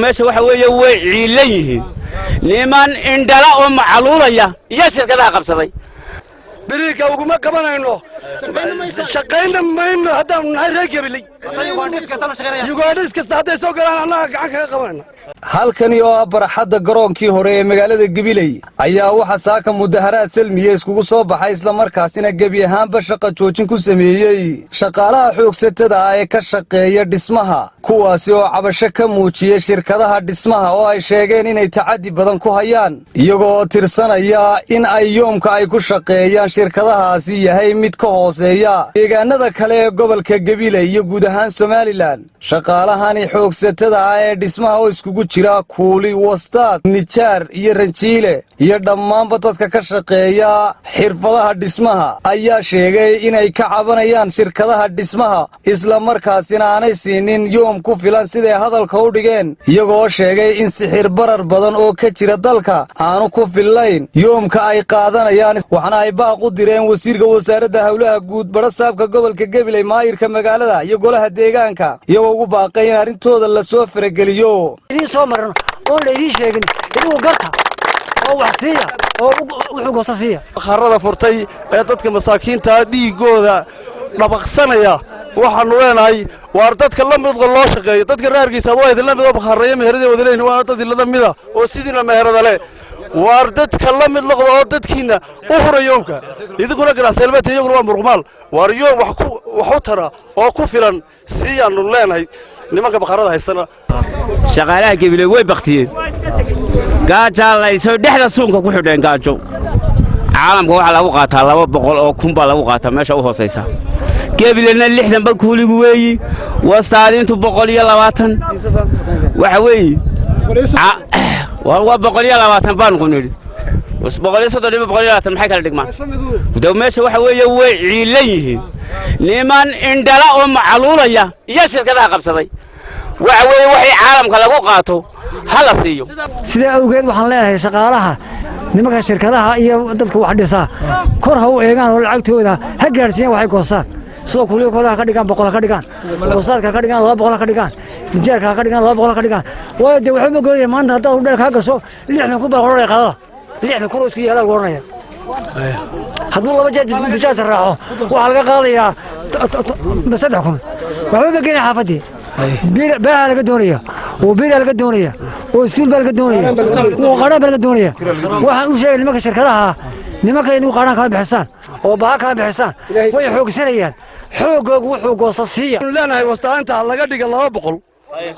Meesha waxa weeye way ciilan yihiin niman indhala oo macaluulaya iyo shirkadaha qabsaday. Biriigka uguma qabanayno, shaqayna mayno haddaanu nahay reer Gabiley. Yugandhis kasta hadday soo galaan, annaga gacan kaga qabanayna. Halkani oo ah barxadda garoonkii hore ee magaalada Gabiley ayaa waxaa saaka mudaharaad salmiya iskugu soo baxay, islamarkaasina gebi ahaanba shaqa joojin ku sameeyey shaqaalaha xoogsatada ah ee ka shaqeeya dhismaha, kuwaasi oo cabasho ka muujiyey shirkadaha dhismaha oo ay sheegeen inay tacaddi badan ku hayaan, iyagoo tirsanaya in ay yoomka ay ku shaqeeyaan shirkadahaasi yahay mid ka hooseeya deegaanada kale ee gobolka Gabiley iyo guud ahaan Somaliland. Shaqaalahani xoogsatada ah ee dhismaha oo iskugu jira kuuli, wastaad, nijaar iyo ranjiile iyo dhammaanba dadka ka shaqeeya xirfadaha dhismaha ayaa sheegay inay ka cabanayaan shirkadaha dhismaha, islamarkaasina aanay siinin yoom ku filan siday hadalka u dhigeen, iyagoo sheegay in sixir barar badan oo ka jira dalka aanu ku fillayn yoomka ay qaadanayaan. Waxaana ay baaq u direen wasiirka wasaaradda howlaha guud, badhasaabka gobolka Gabiley, maayirka magaalada iyo golaha deegaanka, iyagoo ugu baaqay in arrintooda lasoo farageliyo. Idiin soo maran oon la idiin sheegin, idigu garta oo wax siiya oo wuxuu goosta siiya. Bakhaarada furtay ee dadka masaakiinta dhiiggooda dhabaqsanaya waxaannu leenahay: waar dadka la midqo loo shaqeeyo. Dadka reerkiisa waa idinla mid oo bakhaaraya meherada wada leeyihin, waana dad idinla mida oo sidiina meherada leh. Waar dadka la mid noqda oo dadkiinna u hura yoomka. Idinkuna ganacsielmata, iyaguna waa muruqmaal. Waar yoom wax u tara oo ku filan siiyaannu leenahay nimanka bakhaarada haystana. Shaqaalaha Gabiley way baktiyeen, gaajaa laysoo dhexda suunka ku xidheen gaajo. Caalamka waxaa lagu qaataa 200,000 baa lagu qaataa meesha u hoosaysa. Gebilena 60 ba kuuligu weeyi, wastaadintu 120 waxa weeyi. Waa 120 baanu ku nidhi, 130 iyo 120 maxay kala dhigmaan? De meesha waxa weeye way ciilan yihiin niman indhala oo macaluulaya iyo shirkadaha qabsaday. Waxa weeye waxay caalamka lagu qaato ha la siiyo. Sidaa awgeed waxaan leenahay shaqaalaha, nimanka shirkadaha iyo dadka wax dhisa kor ha u eegaan oo lacagtooda ha gaadhsiiyaan waxay goostaan. Sidoo kuliyo kor ha ka dhigaan, 100 ha ka dhigaan, wasaadka ha ka dhigaan, 200 ha ka dhigaan, nijaarka ha ka dhigaan, 200 ha ka dhigaan. Waayo dee waxba ma goynaya maanta haddaad hudheel kaa gasho, 60,000 baa odhanaya qadada, 60,000 oo iska yaala lagu odhanaya. Hadduu laba jeer bajaaj raaco, waxaa laga qaadayaa 3,000. Waxba ma geenaya xaafaddii. Baaha laga doonaya oo biilaa laga doonaya oo iskuul baa laga doonaya oo qadhaan baa laga doonaya. Waxaan u sheegay nimanka shirkadaha, nimanka inagu qadhaan kama bixisaan oo baha kama bixisaan, way xoogsanayaan. Xooggoogu wuxuu goosta siiya. Leenahay wastaanta laga dhiga 200,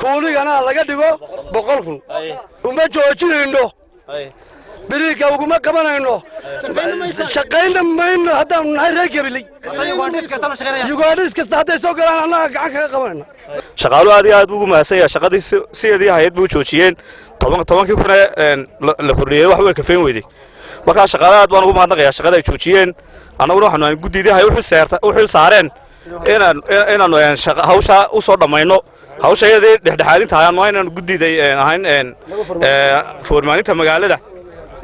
kuuligana laga dhigo 100,000. Uma joojinayno, biriigka uguma qabanayno, shaqayna mayno haddaanu nahay reer Gabiley. Yugandhis kasta hadday soo galaan, annaga gacan kaga qabanayna. Shaqaaluhu aad iyo aad buu ugu mahadsan yahay. Shaqadii sideedii hayad buu joojiyeen. 10kii kuna la kordhiyey wax way kafeen weyday. Markaa shaqaalaha aad baan ugu mahadnaqayaa shaqada ay joojiyeen. Annaguna waxaanu ahayn guddidii hay u xil saareen inaannu hawshaa u soo dhammayno. Hawsha iyadii dhexdhexaadinta ayaanu inaanu guddiday ahayn foormaaninta magaalada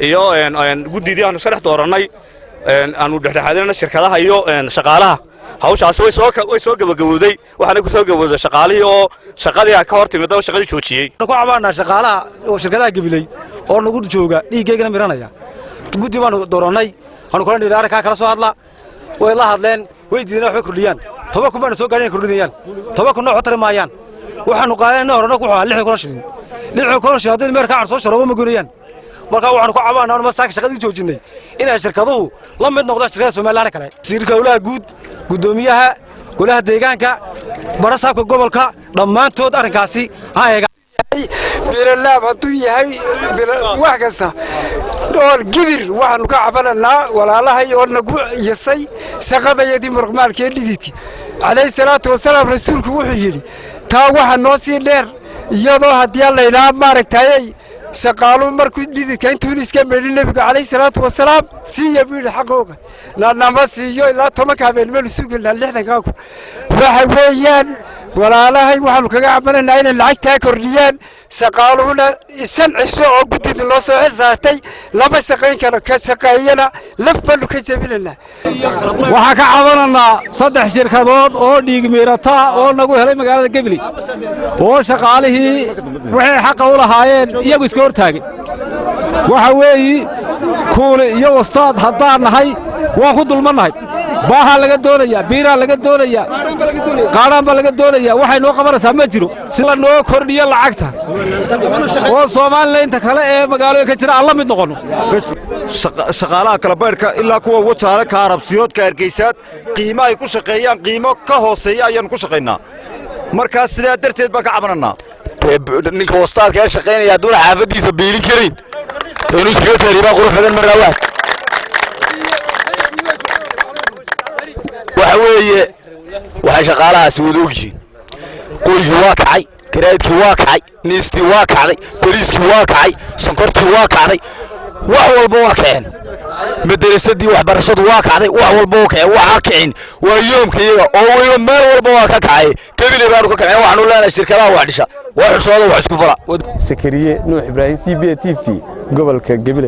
iyo guddidii aanu iska dhex doorannay aanu dhexdhexaadinayno shirkadaha iyo shaqaalaha. Hawshaasi way soo gabagabowday, waxaana ku soo gabagabowday shaqaalihii oo shaqadii ka hor timid oo shaqadii joojiyey. Ku cabaanaa shaqaalaha oo shirkadaha Gabiley oo nagu jooga, dhiiggaygana miranaya. Guddi baanu doorannay, aanu kula nidhi arrinkaa kala soo hadla. Way la hadleen, way diideen waxbay kordhiyaan. 10,000 baanu soo gaadhin, kordhinayaan 10,000na waxba tari maayaan. Waxaanu qaadanayna horena wuxuu ahaa 60,000 shilin. 60,000 shilin haddii meerka car soo sharoobo ma goynayaan. Marka waxaanu ku cabaanaa ma saaka shaqadii joojinnay inay shirkaduhu la mid noqdaan shirkadaha Somaliland kale. Wasiirka howlaha guud, guddoomiyaha golaha deegaanka, barasaabka gobolka, dhammaantood arrinkaasi ha eegaan. Biralaab hadduu yahay, wax kasta dhool gidir waxaanu ka cabananaa walaalahay oo nagu yasay shaqadayadii muruqmaalkee dhididki. Calayhi salaatu wasalaam, rasuulku wuxuu yidhi taa waxa noo sii dheer iyadoo haddii laydhaha maaragtayey shaqaaluhu markuu dhididka intuun iska medhin, nebigu calayhi salaatu wasalaam siiya buu yidhi xaqooga. Nama siiyo ilaa 10ka habeenimanu sugilnaa 60kaa kun. Waxa weeyaan Walaalahay, waxaanu kaga cabanaynaa inay lacagtaa kordhiyaan. Shaqaaluhuna 5 cisho oo guddida loo soo xil saartay lama shaqayn karo, ka shaqeeyana laf baanu ka jebinaynaa. Waxaan ka cabananaa saddex shirkadood oo dhiigmiirataa oo nagu helay magaalada Gebili, oo shaqaalihii waxay xaqa u lahaayeen iyagu iska hortaagay. Waxa weeyi, kuuli iyo wastaad haddaan nahay waan ku dulmannahay. Baahaa laga doonayaa, biiraa laga doonayaa, qaadhaan baa laga doonayaa. Waxay noo qabanaysaa ma jiro. Si la noo kordhiyo lacagta oo Somalilaynta kale ee magaalooyinka jira aan la mid noqonno. Shaqaalaha kalabaydhka ilaa kuwa Wajaale, ka Arabsiyoodka, Hargeysaad, qiimo ay ku shaqeeyaan qiimo ka hooseeya ayaannu ku shaqaynaa. Markaas sidaa darteed baan ka cabanannaa. Ninka wastaadka ee shaqaynaya hadduuna xaafaddiisa biilin karayn, inuu iskaga taariibaa qurux badan. Marraa waxa weeye, waxay shaqaalahaasi wada ogyihiin qorigii waa kacay, garaadkii waa kacay, niistii waa kacday, bariiskii waa kacay, sonkortii waa kacday, wax walba waa kaceen. Madarasadii waxbarashadu waa kacday, wax walba waa kaceen. Waxaa kicin waa yoomka iyaga oo weliba meel walba waa ka kacay. Gebile baanu ka kaceen. Waxaanu leenahay shirkadaha wax dhisha, wax xushooda, wax isku fala. Sakariye Nuux Ibraahim, CBA TV, gobolka Gabiley.